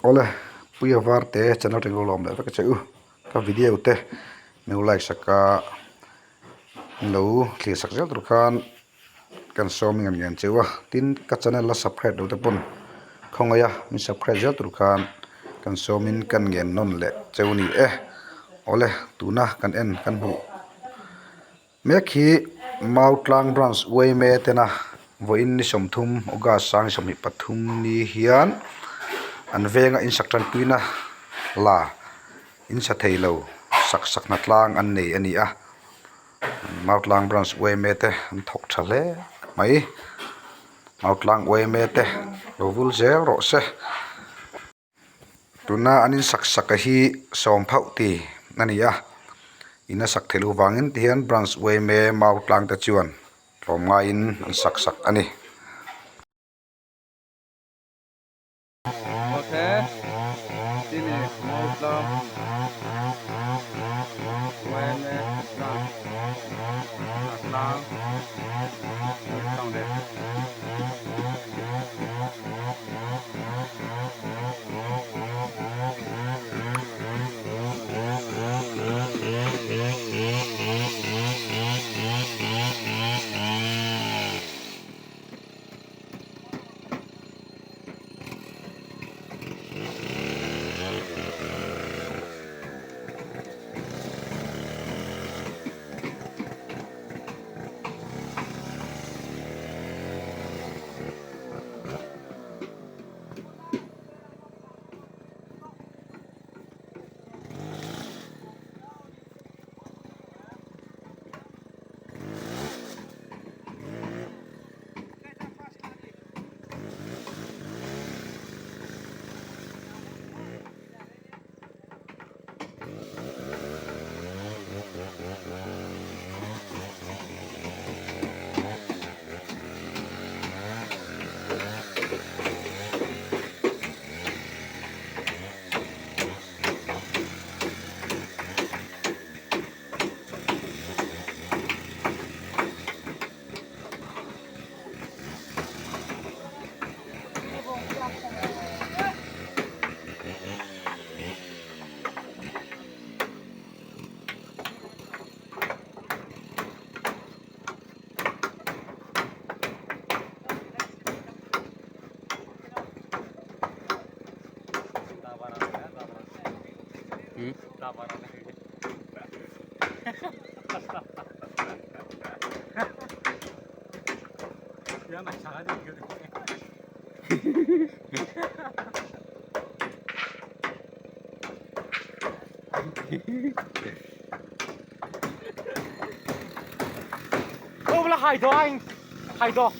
Awle Puia Varte channel atangin lo lawm leh vek a che u. Ka video te min lo like sak a, min lo thlir sak zel tur khan kan sawm in kan ngen cheu a. Tin, ka channel la subscribe lo te pawn khawngaih a min subscribe zel tur khan kan sawm in kan ngen nawn leh cheu a ni e. Awle tuna kan en kan hmuh. Mek hi Mautlang Branch yma tena vawiin ni 30 August 2023 ni hian an venga insak tanpuina la insa thei lo sak sak hna tlang an nei a ni a, Mautlang Branch yma te an thawk tha hle mai, Mautlang yma te lo vul zel rawh se. Tuna an insak sak a hi sawm phauh ti a ni a, in a sak theih loh vangin ti hian branch yma mau tlang te chuan tlawm ngaiin an sak sak a ni. Ô, là hai đo anh, hai đo.